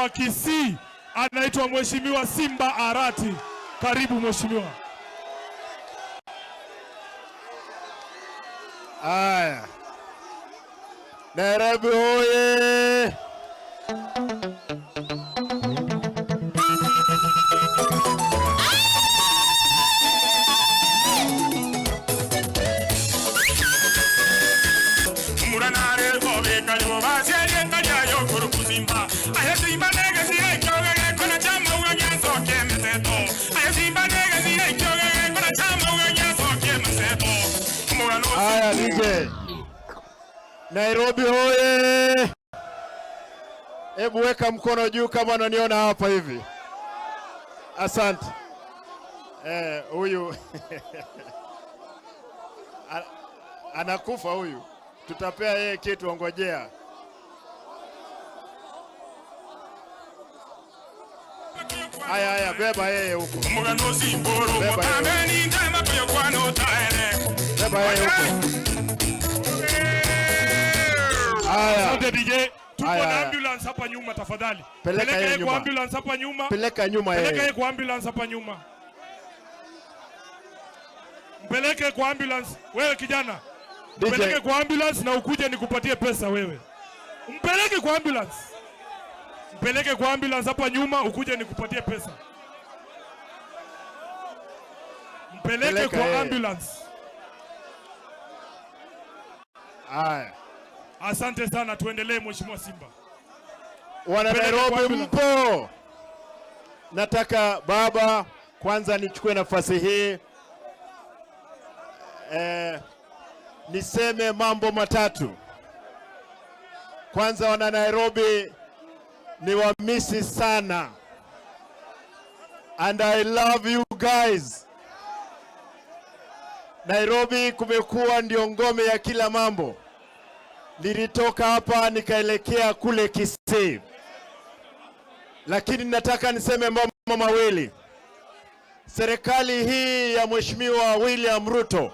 wa Kisii, anaitwa Mheshimiwa Simba Arati. Karibu mheshimiwa. Aya, Nairobi hoye! Haya, DJ. Nairobi hoye! Hebu weka mkono juu kama unaniona hapa hivi. Asante. Huyu anakufa huyu, tutapea yeye kitu, ongojea. Haya haya, beba yeye huko, beba yeye huko. Haya. Asante DJ. Tuko na ambulance hapa nyuma tafadhali. Peleka yeye kwa ambulance hapa nyuma. Peleka nyuma yeye. Peleka yeye kwa ambulance hapa nyuma. Mpeleke kwa ambulance wewe kijana. Mpeleke kwa ambulance na ukuje nikupatie pesa wewe. Mpeleke kwa ambulance. Mpeleke kwa ambulance hapa nyuma ukuje nikupatie pesa. Mpeleke Peleka kwa yeye. ambulance. Haya. Asante sana, tuendelee Mheshimiwa Simba. Wana Peleka kwa Nairobi ambulance. mpo? Nataka baba kwanza nichukue nafasi hii niseme mambo matatu. Kwanza, wana Nairobi ni wamisi sana, and I love you guys. Nairobi kumekuwa ndio ngome ya kila mambo. Nilitoka hapa nikaelekea kule Kisii, lakini nataka niseme mambo mawili. Serikali hii ya Mheshimiwa William Ruto